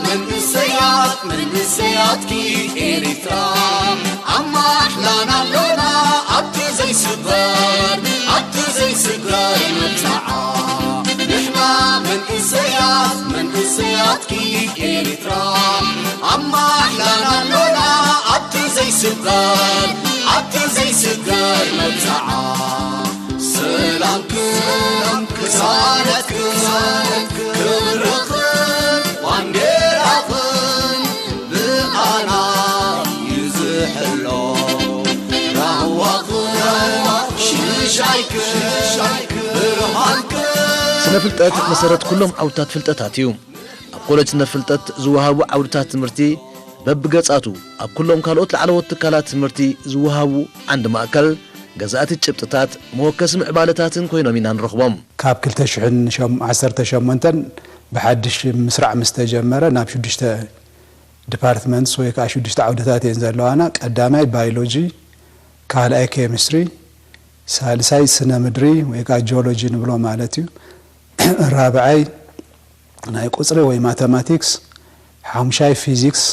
መንእሰያት መንእሰያትኪ ኤሪትራ ኣማሕላና ኣሎና ኣብቲ ዘይስበር ኣብቲ ዘይስበር መብጽዓ ንሕና መንእሰያት መንእሰያትኪ ኤሪትራ ኣማሕላና ኣሎና ኣብቲ ዘይስበር ኣብቲ ዘይስበር መብጽዓ ሰላምክን ቅሳነትክን ክብርኽን ባንዴራኽን ብኣና እዩ ዝሕሎ ራህዋኽን ሽሻይክን ብርሃንክን ስነ ፍልጠት መሰረት ኩሎም ዓውድታት ፍልጠታት እዩ። ኣብ ኮሌጅ ስነ ፍልጠት ዝወሃቡ ዓውድታት ትምህርቲ በብገጻቱ ኣብ ኩሎም ካልኦት ላዕለዎት ትካላት ትምህርቲ ዝወሃቡ ዓንዲ ማእከል፣ ገዛእቲ ጭብጥታት፣ መወከሲ ምዕባለታትን ኮይኖም ኢና ንረኽቦም። ካብ ክልተ ሽሕን ዓሰርተ ሸሞንተን ብሓድሽ ምስራዕ ምስ ተጀመረ ናብ ሽዱሽተ ዲፓርትመንትስ ወይ ከዓ ሽዱሽተ ዓውድታት እየን ዘለዋና። ቀዳማይ ባዮሎጂ፣ ካልኣይ ኬሚስትሪ፣ ሳልሳይ ስነ ምድሪ ወይ ከዓ ጂኦሎጂ ንብሎ ማለት እዩ። ራብዓይ ናይ ቁፅሪ ወይ ማተማቲክስ፣ ሓሙሻይ ፊዚክስ፣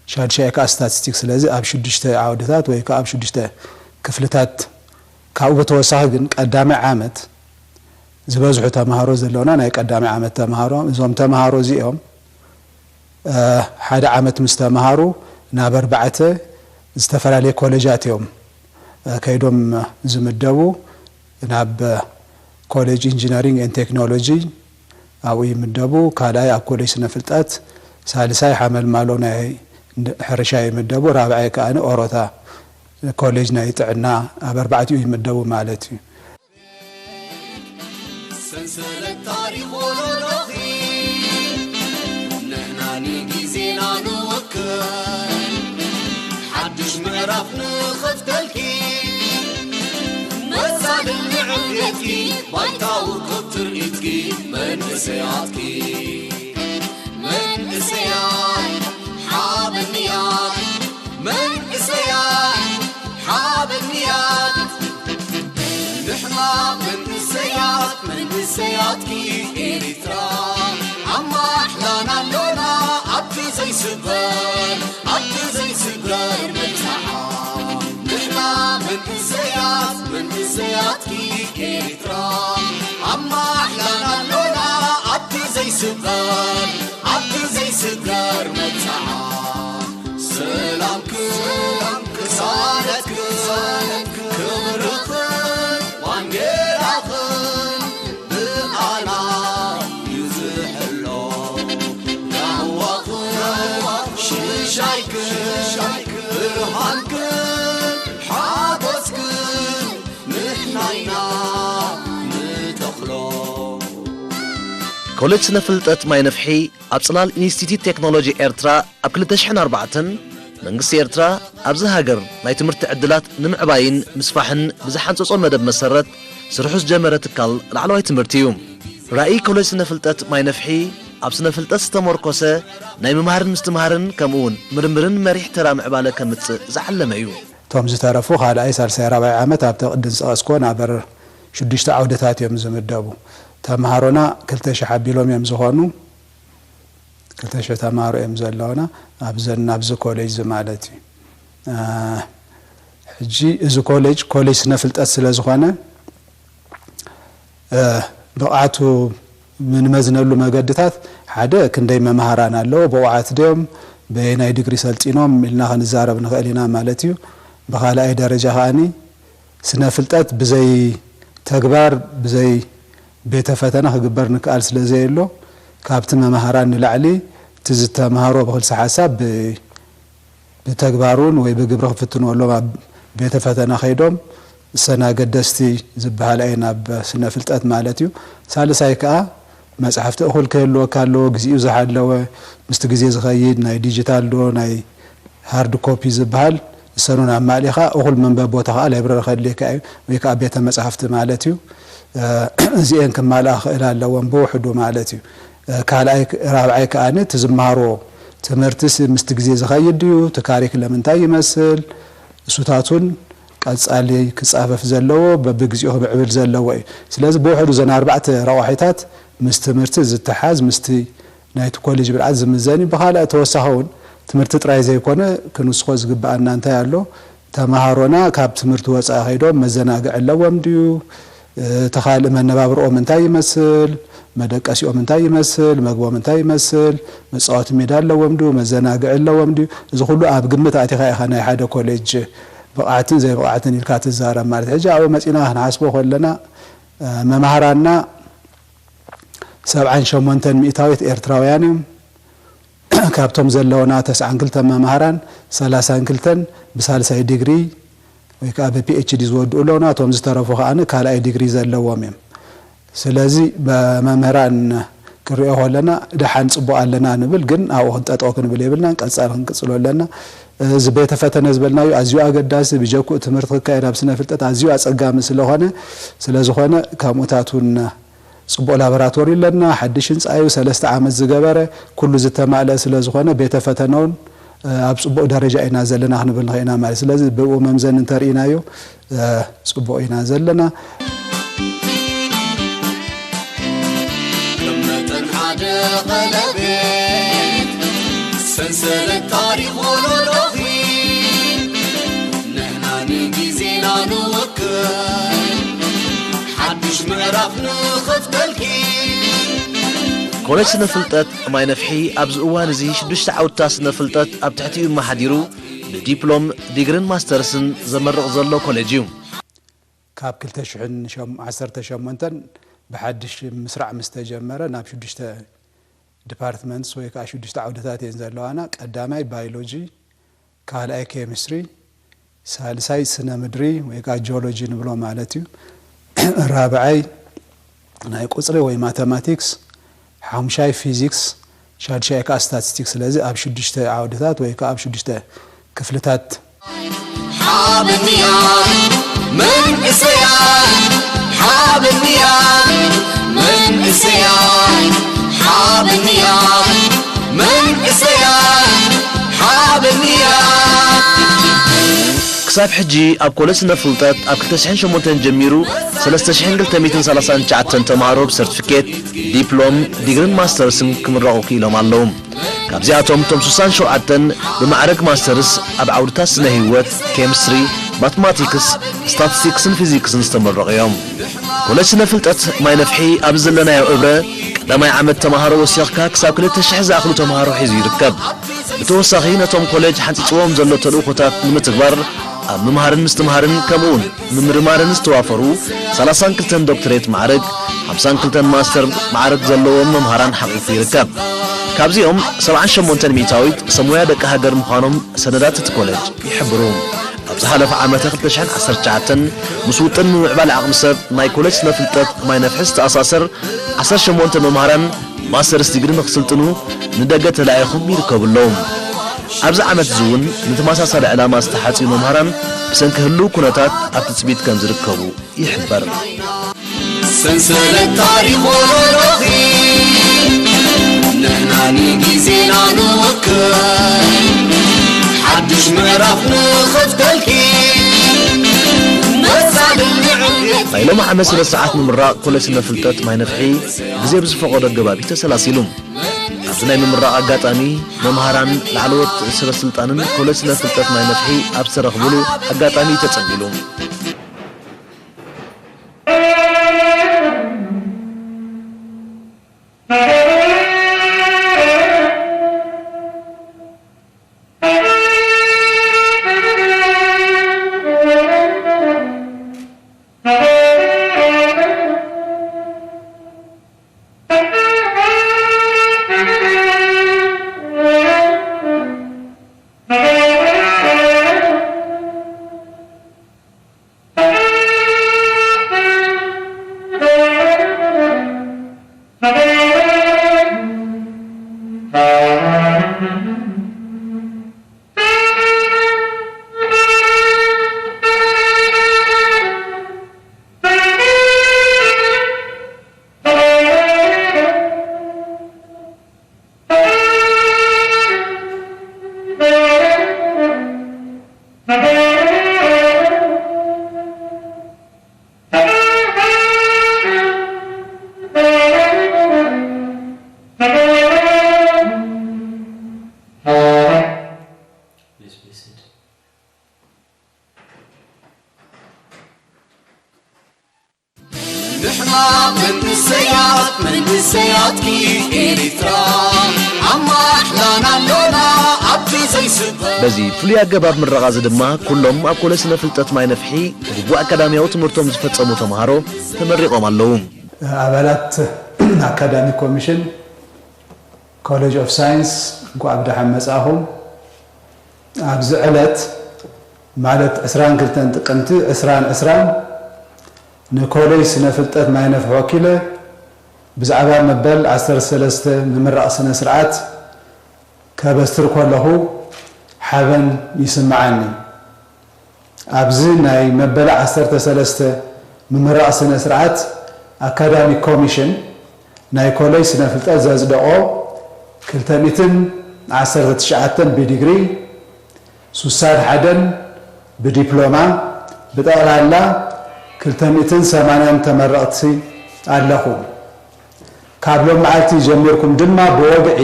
ሻድሻይ ከዓ ስታቲስቲክስ። ስለዚ ኣብ ሽዱሽተ ዓውድታት ወይ ከዓ ኣብ ሽዱሽተ ክፍልታት። ካብኡ ብተወሳኺ ግን ቀዳማይ ዓመት ዝበዝሑ ተምሃሮ ዘለውና ናይ ቀዳማይ ዓመት ተምሃሮ። እዞም ተምሃሮ እዚኦም ሓደ ዓመት ምስ ተምሃሩ ናብ ኣርባዕተ ዝተፈላለየ ኮሌጃት እዮም ከይዶም ዝምደቡ። ናብ ኮሌጅ ኢንጂነሪንግ ኤንድ ቴክኖሎጂ ኣብኡ ይምደቡ። ካልኣይ ኣብ ኮሌጅ ስነ ፍልጠት፣ ሳልሳይ ሓመልማሎ ናይ ሕርሻ ይምደቡ። ራብዓይ ከኣ ኦሮታ ኮሌጅ ናይ ጥዕና ኣብ ኣርባዕቲኡ ይምደቡ ማለት እዩ። ሰንሰለት ታሪኽ ወለዶኺ ንሕና ንግዜና ንወክል ሓድሽ ምዕራፍ ንኸፍተልኪ መሳልል ንዕብየትኪ ባይታ ውቁብ ትርኢትኪ መንእሰያትኪ መንእሰያት ሓበንያት መንእሰያት ሓበንያት ንሕና መንእሰያት መንእሰያትኪ ኤሪትራ ኣማሕላና ኣሎና ኣብቲ ዘይስበር ኣብቲ ዘይስበር መብጽዓ ንሕና መንእሰያት መንእሰያትኪ ኤሪትራ ኣማሕላና ኣሎና ኣብቲ ዘይስበር ኣብቲ ዘይስበር መብጽዓ ሰላምክን ቅሳነትክን ክብርኽን ባንዴራኽን ብኣና እዩ ዝሕሎ ራህዋኽን ሽሻይክን ብርሃንክን ሓጎስክን ንሕና ኢና ንተኽሎ። ኮሌጅ ስነ ፍልጠት ማይ ነፍሒ ኣብ ጽላል ኢንስቲትዩት ቴክኖሎጂ ኤርትራ ኣብ ክልተ ሽሕን ኣርባዕተን መንግስቲ ኤርትራ ኣብዚ ሃገር ናይ ትምህርቲ ዕድላት ንምዕባይን ምስፋሕን ብዝሓንጸጾ መደብ መሰረት ስርሑ ዝጀመረ ትካል ላዕለዋይ ትምህርቲ እዩ። ራእይ ኮሌጅ ስነ ፍልጠት ማይ ነፍሒ ኣብ ስነ ፍልጠት ዝተመርኮሰ ናይ ምምሃርን ምስትምሃርን ከምኡውን ምርምርን መሪሕ ተራ ምዕባለ ከምጽእ ዝዓለመ እዩ። እቶም ዝተረፉ ካልኣይ፣ ሳልሳይ፣ ራብዓይ ዓመት ኣብቲ ቅድም ዝጠቐስክዎ ናበር ሽዱሽተ ዓውድታት እዮም ዝምደቡ። ተምሃሮና ክልተ ሽሕ ኣቢሎም እዮም ዝኾኑ። ክልተ ሽሕ ተምሃሮ እዮም ዘለውና ኣብዘን ናብዚ ኮሌጅ እዚ ማለት እዩ። አ፣ ሕጂ እዚ ኮሌጅ ኮሌጅ ስነ ፍልጠት ስለ ዝኾነ እ፣ ብቕዓቱ ንመዝነሉ መገድታት ሓደ ክንደይ መምሃራን ኣለዎ፣ ብቑዓት ድዮም፣ በየናይ ዲግሪ ሰልጢኖም ኢልና ክንዛረብ ንኽእል ኢና ማለት እዩ። ብኻልኣይ ደረጃ ከኣኒ ስነ ፍልጠት ብዘይ ተግባር ብዘይ ቤተ ፈተነ ክግበር ንክኣል ስለ ዘየሎ ካብቲ መምሃራን ንላዕሊ እቲ ዝተምሃሮ ብክልሲ ሓሳብ ብ- ብተግባር እውን ወይ ብግብሪ ክፍትንዎ ኣለዎም። ኣብ ቤተ ፈተና ከይዶም እሰን ኣገደስቲ ዝበሃላ እየን ኣብ ስነ ፍልጠት ማለት እዩ። ሳልሳይ ከዓ መፅሓፍቲ እኹል ክህልወካ ኣለዎ፣ ግዚኡ ዝሓለወ ምስቲ ግዜ ዝኸይድ ናይ ዲጂታል ዶ ናይ ሃርድ ኮፒ ዝበሃል እሰኑን ኣማሊእኻ እኹል መንበቢ ቦታ ከዓ ላይብረሪ ከድልየካ እዩ ወይ ከዓ ቤተ መፅሓፍቲ ማለት እዩ። እዚኤን ክማልኣ ክእል ኣለዎም ብውሕዱ ማለት እዩ። ካልኣይ ራብዓይ ከኣ እቲ ዝመሃሮ ትምህርትስ ምስቲ ግዜ ዝኸይድ ድዩ፣ እቲ ካሪክለም እንታይ ይመስል፣ እሱታቱን ቀጻሊ ክጻፈፍ ዘለዎ በብግዚኡ ክምዕብል ዘለዎ እዩ። ስለዚ ብውሕዱ ዘን ኣርባዕተ ረቋሒታት ምስ ትምህርቲ ዝተሓዝ ምስቲ ናይቲ ኮሌጅ ብልዓት ዝምዘን እዩ። ብኻልእ ተወሳኺ እውን ትምህርቲ ጥራይ ዘይኮነ ክንውስኾ ዝግብኣና እንታይ ኣሎ? ተምሃሮና ካብ ትምህርቲ ወፃኢ ከይዶም መዘናግዒ ኣለዎም ድዩ? እቲ ካልእ መነባብርኦም እንታይ ይመስል? መደቀሲኦም እንታይ ይመስል? መግቦም እንታይ ይመስል? መፃወቲ ሜዳ ኣለዎም ድዩ? መዘናግዒ ኣለዎም ድዩ? እዚ ኩሉ ኣብ ግምት ኣቲኻ ኢኻ ናይ ሓደ ኮሌጅ ብቕዓትን ዘይብቕዓትን ኢልካ ትዛረብ ማለት። ሕጂ ኣብኡ መፂና ክንሓስቦ ከለና፣ እ፣ መምሃራንና ሰብዓን ሸሞንተን ሚእታዊት ኤርትራውያን እዮም። ካብቶም ዘለውና ተስዓን ክልተን መምሃራን ሰላሳን ክልተን ብሳልሳይ ዲግሪ ወይ ከዓ ብፒኤችዲ ዝወድኡ ኣለውና። እቶም ዝተረፉ ከኣ ካልኣይ ዲግሪ ዘለዎም እዮም። ስለዚ ብመምህራን ክንሪኦ ከለና ደሓን ጽቡቕ ኣለና ንብል፣ ግን ኣብኡ ክንጠጠው ክንብል የብልናን። ቀጻሊ ክንቅጽሎ ኣለና። እዚ ቤተ ፈተነ ዝበልናዩ ኣዝዩ ኣገዳሲ፣ ብጀክኡ ትምህርቲ ክካየድ ኣብ ስነ ፍልጠት ኣዝዩ ኣጸጋሚ ስለኾነ፣ ስለዝኾነ ከምኡታት እውን ጽቡቕ ላቦራቶሪ ኣለና፣ ሓድሽ ህንጻ እዩ፣ ሰለስተ ዓመት ዝገበረ፣ ኩሉ ዝተማልአ ስለዝኾነ ቤተ ፈተነ እውን፣ እ፣ ኣብ ጽቡቕ ደረጃ ኢና ዘለና ክንብል ንኽእል ኢና ማለት። ስለዚ ብኡ መምዘኒ እንተርኢናዮ፣ እ፣ ጽቡቕ ኢና ዘለና። ከም መጠን ሓደ ቀለቤት ሰንሰለት ታሪኽ ወለዶኺ ንሕና ንግዜና ንወክል ሓድሽ ምዕራፍ ንኸፍተልኪ። ኮሌጅ ስነ ፍልጠት ማይ ነፍሒ ኣብዚ እዋን እዚ ሽዱሽተ ዓውድታት ስነ ፍልጠት ኣብ ትሕቲኡ ኣመሓዲሩ ብዲፕሎም፣ ዲግርን ማስተርስን ዘመርቕ ዘሎ ኮሌጅ እዩ። ካብ ክልተ ሽሕን ዓሰርተ ሸሞንተን ብሓድሽ ምስራዕ ምስ ተጀመረ ናብ ሽዱሽተ ዲፓርትመንትስ ወይ ከዓ ሽዱሽተ ዓውድታት እየን ዘለዋና። ቀዳማይ ባዮሎጂ፣ ካልኣይ ኬሚስትሪ፣ ሳልሳይ ስነ ምድሪ ወይ ከዓ ጂኦሎጂ ንብሎ ማለት እዩ። ራብዓይ ናይ ቁፅሪ ወይ ማተማቲክስ፣ ሓሙሻይ ፊዚክስ፣ ሻድሻይ ከዓ ስታቲስቲክስ። ስለዚ ኣብ ሽዱሽተ ዓውድታት ወይ ከዓ ኣብ ሽዱሽተ ክፍልታት ሓበንያ መንእሰያ፣ ሓበንያ መንእሰያ፣ ሓበንያ መንእሰያ፣ ሓበንያ። ክሳብ ሕጂ ኣብ ኮሌጅ ስነ ፍልጠት ኣብ ክልተ ሽሕን ሸሞንተን ጀሚሩ ሰለስተ ሽሕን ክልተ ሚእትን ሰላሳን ትሽዓተን ተምሃሮ ብሰርቲፊኬት፣ ዲፕሎም፣ ዲግሪን ማስተርስን ክምረቑ ክኢሎም ኣለዉ። ካብዚኣቶም እቶም ስሳን ሸውዓተን ብማዕረግ ማስተርስ ኣብ ዓውድታት ስነ ህይወት፣ ኬሚስትሪ፣ ማትማቲክስ፣ ስታቲስቲክስን ፊዚክስን ዝተመረቑ እዮም። ኮሌጅ ስነ ፍልጠት ማይ ነፍሒ ኣብዚ ዘለናዮ እብረ ቀዳማይ ዓመት ተምሃሮ ወሲኽካ ክሳብ ክልተ ሽሕ ዝኣኽሉ ተምሃሮ ሒዙ ይርከብ። ብተወሳኺ ነቶም ኮሌጅ ሓንፂፅዎም ዘሎ ተልእኾታት ንምትግባር ኣብ ምምሃርን ምስትምሃርን ከምኡውን ምምርማርን ዝተዋፈሩ ሰላሳን ክልተን ዶክትሬት ማዕረግ፣ ሓምሳን ክልተን ማስተር ማዕረግ ዘለዎም መምሃራን ሓቒፉ ይርከብ። ካብዚኦም ሰብዓን ሸሞንተን ሚእታዊት ሰብ ሞያ ደቂ ሃገር ምዃኖም ሰነዳት እቲ ኮሌጅ ይሕብሩ። ኣብ ዝሓለፈ ዓመተ ክልተ ሽሕን ዓሰርተ ትሽዓተን ምስ ውጥን ምምዕባል ዓቕሚ ሰብ ናይ ኮሌጅ ስነ ፍልጠት ማይ ነፍሒ ዝተኣሳሰር ዓሰርተ ሸሞንተ መምሃራን ማስተርስ ዲግሪ ንክስልጥኑ ንደገ ተላኢኹም ይርከቡ ኣለዉ። ኣብዚ ዓመት እዚ እውን ንተመሳሳሊ ዕላማ ዝተሓጽዩ መምሃራን ብሰንኪ ህልው ኩነታት ኣብ ትጽቢት ከም ዝርከቡ ይሕበር። ሰንሰለት ታሪኽ ወለዶኺ ንሕና ንግዜና ንወክል ሓድሽ ምዕራፍ ንኸፍተልኪ መሳልል ንዕብየት ናይ ሎሚ ዓመት ስነ ስርዓት ምምራቕ ኮሌጅ ስነ ፍልጠት ማይ ነፍሒ ግዜ ብዝፈቐዶ ኣገባብ እዩ ተሰላሲሉ። ኣብዚ ናይ ምምራቕ ኣጋጣሚ መምሃራን፣ ላዕለዎት ሰበ ስልጣንን ኮሌጅ ስነ ፍልጠት ማይ ነፍሒ ኣብ ዝተረኽብሉ ኣጋጣሚ እዩ ተጸንቢሉ። ንሕና መንእሰያት መንእሰያትኪ ኤሪትራ ኣማሕላና ኣሎና ኣብቲ ዘይስበር። በዚ ፍሉይ ኣገባብ ምረቓ እዚ ድማ ኩሎም ኣብ ኮሌጅ ስነ ፍልጠት ማይ ነፍሒ ግቡእ ኣካዳሚያዊ ትምህርቶም ዝፈጸሙ ተምሃሮ ተመሪቖም ኣለዉ። ኣባላት ኣካዳሚክ ኮሚሽን ኮሌጅ ኦፍ ሳይንስ እንኳዕ ብደሓን መጻኹም። ኣብዚ ዕለት ማለት ዕስራን ክልተን ጥቅምቲ ዕስራን ዕስራን ንኮሌጅ ስነ ፍልጠት ማይ ነፍሒ ወኪለ ብዛዕባ መበል ዓሰርተ ሰለስተ ምምራቕ ስነ ስርዓት ከበስር ከለኹ ሓበን ይስምዓኒ። ኣብዚ ናይ መበል ዓሰርተ ሰለስተ ምምራቕ ስነ ስርዓት ኣካዳሚክ ኮሚሽን ናይ ኮሌጅ ስነ ፍልጠት ዘጽደቖ ክልተ ሚእትን ዓሰርተ ትሽዓተን ብዲግሪ ሱሳን ሓደን ብዲፕሎማ ብጠቕላላ ክልተ ሚእትን ሰማንያን ተመረቕቲ ኣለኹም። ካብ ሎም መዓልቲ ጀሚርኩም ድማ ብወግዒ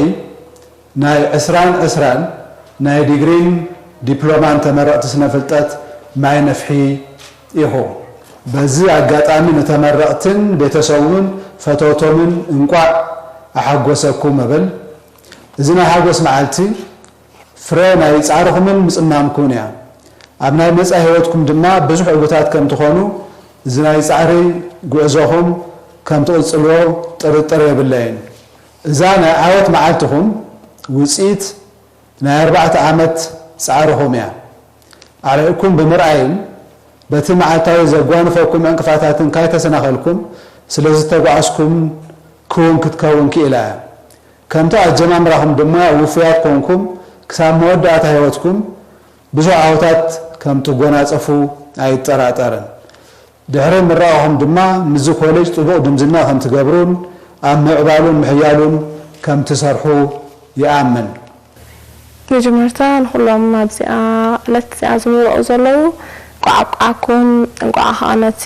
ናይ ዕስራን ዕስራን ናይ ዲግሪን ዲፕሎማን ተመረቕቲ ስነ ፍልጠት ማይ ነፍሒ ኢኹም። በዚ ኣጋጣሚ ንተመረቕትን ቤተሰቡን ፈተውቶምን እንቋዕ ኣሓጎሰኩም እብል። እዚ ናይ ሓጎስ መዓልቲ ፍረ ናይ ጻዕርኹምን ምጽማምኩምን እያ። ኣብ ናይ መጻኢ ህይወትኩም ድማ ብዙሕ ዕዉታት ከም ትኾኑ እዚ ናይ ጻዕሪ ጉዕዞኹም ከም ትቕጽልዎ ጥርጥር የብለይን። እዛ ናይ ዓወት መዓልትኹም ውጽኢት ናይ ኣርባዕተ ዓመት ጻዕርኹም እያ። ኣርኢኩም ብምርኣይን በቲ መዓልታዊ ዘጓንፈኩም ዕንቅፋታትን ካይተሰናኸልኩም ስለ ዝተጓዓዝኩም ክውን ክትከውን ክኢላ እያ። ከምቲ ኣጀማምራኹም ድማ ውፉያት ኮንኩም ክሳብ መወዳእታ ህይወትኩም ብዙሕ ዓወታት ከም ትጎናጸፉ ኣይጠራጠርን። ድሕሪ ምረቓኹም ድማ ምስዚ ኮሌጅ ጥቡቕ ድምዝና ከም ትገብሩን ኣብ ምዕባሉን ምሕያሉን ከም ትሰርሑ ይኣምን። መጀመርታ ንኹሎም ኣብዚኣ ዕለት እዚኣ ዝምረቑ ዘለዉ እንቋዕ ኣብቃዓኩም፣ እንቋዕ ኸዓ ነቲ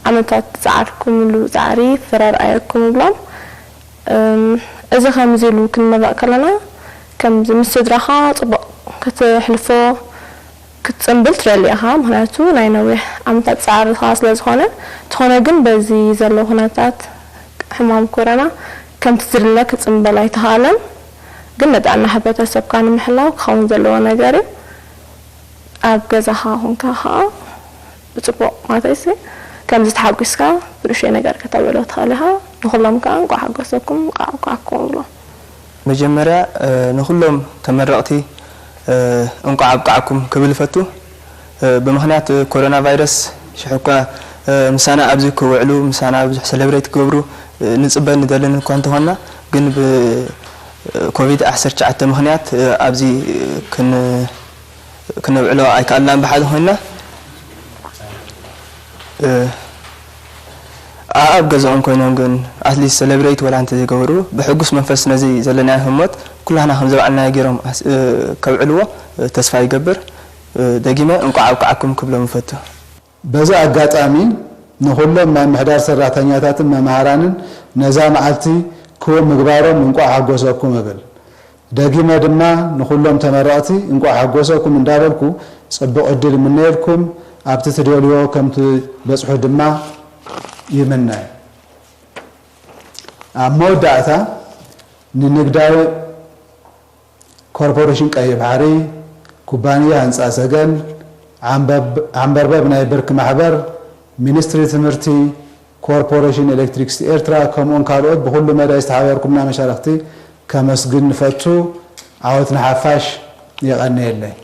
ዓመታት ዝጸዓርኩምሉ ጻዕሪ ፍረ ኣርኣየኩም እብሎም። እም፣ እዚ ከምዚ ኢሉ ክንመረቕ ከለና ከምዚ ምስ ስድራኻ ጽቡቕ ከተሕልፎ ክትጽንብል ትደሊ ኢኻ፣ ምኽንያቱ ናይ ነዊሕ ዓመታት ጻዕርኻ ስለ ዝኾነ። እንተኾነ ግን በዚ ዘሎ ኩነታት ሕማም ኮረና ከምቲ ዝድለ ክጽንበል ኣይተኻእለን። ግን ንጥዕና ሕብረተሰብካ ንምሕላው ክኸውን ዘለዎ ነገር እዩ። ኣብ ገዛኻ ኮንካ ኸዓ ብጽቡቕ ማለተይሲ ከምዚ ተሓጒስካ ብንእሽተይ ነገር ከተብዕሎ ትኽእል ኢኻ። ንኹሎም ከኣ እንቋዕ ሓጎሰኩም፣ እንቋዕ ኣብቅዓኩም እብሎም። መጀመርያ ንኹሎም ተመረቕቲ እንቋዕ ኣብቅዓኩም ክብል እፈቱ። ብምኽንያት ኮሮና ቫይረስ ሽሕኳ ምሳና ኣብዚ ክውዕሉ ምሳና ብዙሕ ሰለብሬት ክገብሩ ንጽበ ንደልን እኳ እንተኾንና ግን ብኮቪድ ዓሰርተ ትሽዓተ ምኽንያት ኣብዚ ክን ክነብዕሎ ኣይከኣልናን ብሓደ ኮይንና ኣብ ገዛኦም ኮይኖም ግን ኣትሊስት ሰለብሬት ወላ እንተዘይገበሩ ብሕጉስ መንፈስ ነዚ ዘለናዮ ህሞት ኩላህና ከም ዘባዕልናዮ ገይሮም ከብዕልዎ ተስፋ ይገብር። ደጊመ እንቋዕ ኣብቃዓኩም ክብሎም እፈቱ። በዚ ኣጋጣሚ ንኹሎም ናይ ምሕዳር ሰራሕተኛታትን መምሃራንን ነዛ መዓልቲ ክቡር ምግባሮም እንቋዕ ሓጎሰኩም እብል። ደጊመ ድማ ንኹሎም ተመረቕቲ እንቋዕ ሓጎሰኩም እንዳበልኩ ጽቡቕ ዕድል ይምነየልኩም። ኣብቲ ትደልዮ ከም ትበጽሑ ድማ ይምነ። ኣብ መወዳእታ ንንግዳዊ ኮርፖሬሽን ቀይሕ ባሕሪ፣ ኩባንያ ህንጻ ሰገን፣ ዓንበርበብ ናይ ብርክ ማሕበር፣ ሚኒስትሪ ትምህርቲ፣ ኮርፖሬሽን ኤሌክትሪክሲቲ ኤርትራ ከምኡውን ካልኦት ብኹሉ መዳይ ዝተሓበርኩምና መሻርኽቲ ከመስግን ንፈቱ። ዓወት ንሓፋሽ። የቐንየለይ።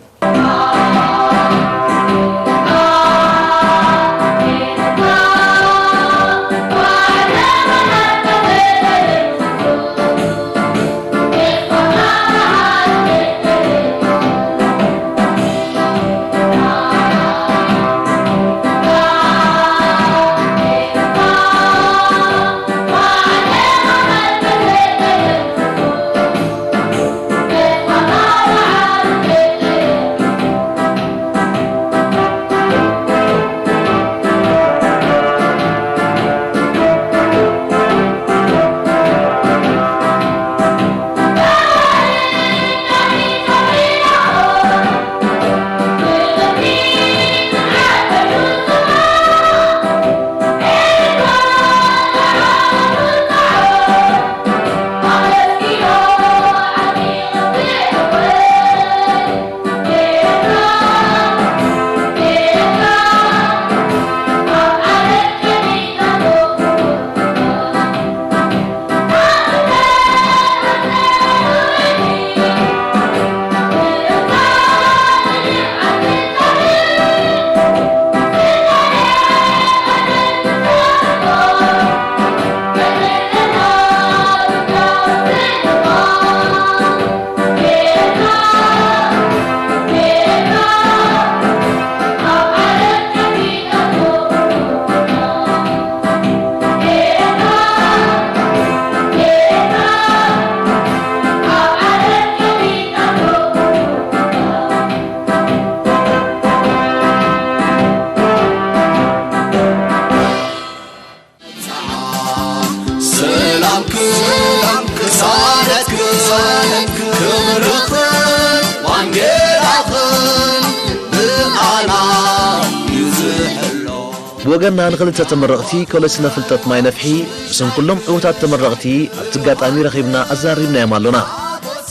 ብወገንና ንኽልተ ተመረቕቲ ኮሌጅ ስነ ፍልጠት ማይ ነፍሒ፣ ብስም ኩሎም ዕዉታት ተመረቕቲ ኣብቲ ኣጋጣሚ ረኺብና ኣዘራሪብናዮም ኣሎና።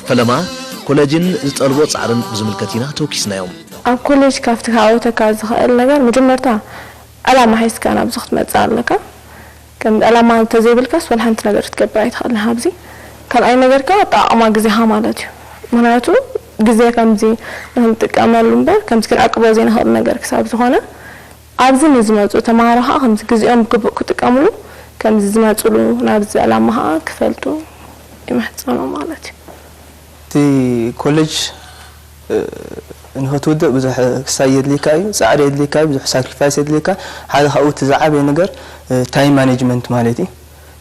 ፈለማ ኮሌጅን ዝጠልቦ ጻዕርን ብዝምልከት ኢና ተወኪስናዮም። ኣብ ኮሌጅ ካብቲ ክዓወተካ ዝኽእል ነገር፣ መጀመርታ ዕላማ ሒዝካ ናብዚ ክትመጽእ ኣለካ። ከም ዕላማ እንተዘይብልካስ፣ ወላ ሓንቲ ነገር ክትገብር ኣይትኽእልን ኣብዚ። ካልኣይ ነገር ከኣ ኣጠቓቕማ ግዜኻ ማለት እዩ። ምኽንያቱ ግዜ ከምዚ ንክንጥቀመሉ እምበር፣ ከምዚ ክንዕቅቦ ዘይንኽእል ነገር ክሳብ ዝኾነ፣ ኣብዚ ንዝመጹ ተምሃሮ ከኣ ከምዚ ግዜኦም ብግቡእ ክጥቀምሉ፣ ከምዚ ዝመጹሉ ናብዚ ዕላማ ከኣ ክፈልጡ ይምሕጸኖም ማለት እዩ። እቲ ኮሌጅ ንክትውድእ ብዙሕ ክሳይ የድልየካ እዩ፣ ፃዕሪ የድልየካ እዩ፣ ብዙሕ ሳክሪፋይስ የድልየካ። ሓደ ካብኡ እቲ ዝዓበየ ነገር ታይም ማኔጅመንት ማለት እዩ።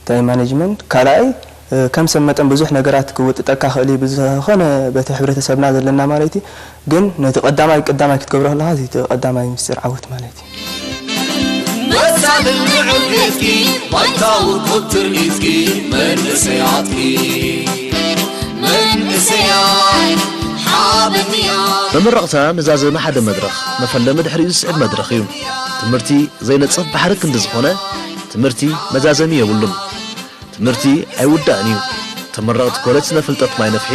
ታይም ማኔጅመንት ካልኣይ ከም ሰብ መጠን ብዙሕ ነገራት ክውጥጠካ ክእል እዩ ብዝኾነ በቲ ሕብረተሰብና ዘለና ማለት እዩ። ግን ነቲ ቀዳማይ ቀዳማይ ክትገብሮ ከለካ እቲ ቀዳማይ ምስጢር ዓወት ማለት እዩ። መሳልን ንዕቤትኪ ባይታዊ ቁጥር ኢዝጊ መንእሰያትኪ መንእሰያይ ሓበንያ መመረቕታ መዛዘሚ ሓደ መድረኽ፣ መፈለሚ ድሕሪኡ ዝስዕብ መድረኽ እዩ። ትምህርቲ ዘይነጽፍ ባሕሪ ክንዲ ዝኾነ፣ ትምህርቲ መዛዘሚ የብሉን። ትምህርቲ ኣይውዳእን እዩ። ተመረቕቲ ኮሌጅ ስነ ፍልጠት ማይ ነፍሒ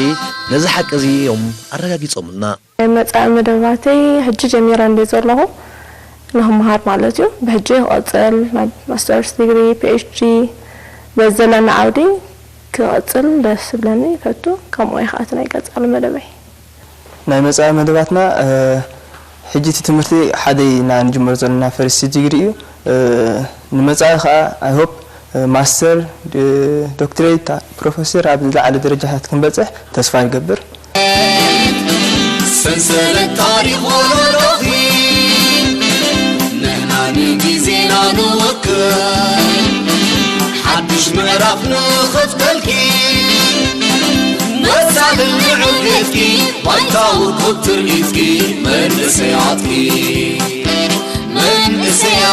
ነዚ ሓቂ እዚ እዮም ኣረጋጊጾምልና። ናይ መጻኢ መደባተይ ሕጂ ጀሚረ እንደ ዘለኹ ንክመሃር ማለት እዩ። ብሕጂ ክቕጽል ናብ ማስተርስ ዲግሪ፣ ፒኤችዲ በዚ ዘለኒ ዓውዲ ክቕጽል ደስ ዝብለኒ ይፈቱ። ከምኡ እዩ ከዓ እቲ ናይ ቀጻሊ መደበይ። ናይ መጻኢ መደባትና ሕጂ እቲ ትምህርቲ ሓደ ኢና ንጅምሮ ዘለና ፈርስት ዲግሪ እዩ። ንመጻኢ ከዓ I hope ማስተር ዶክትሬት ፕሮፌሰር ኣብ ዝለዓለ ደረጃታት ክንበጽሕ ተስፋ ይገብር። ሰንሰለት ታሪኽ ወለዶኺ ንሕና ንግዜና ንወክል ሓድሽ ምዕራፍ ንኸትበልኪ መሳልን ንዕቤትኪ ባይታዊ ቁጥር ኢዝጊ መንእሰያትኪ መንእሰያ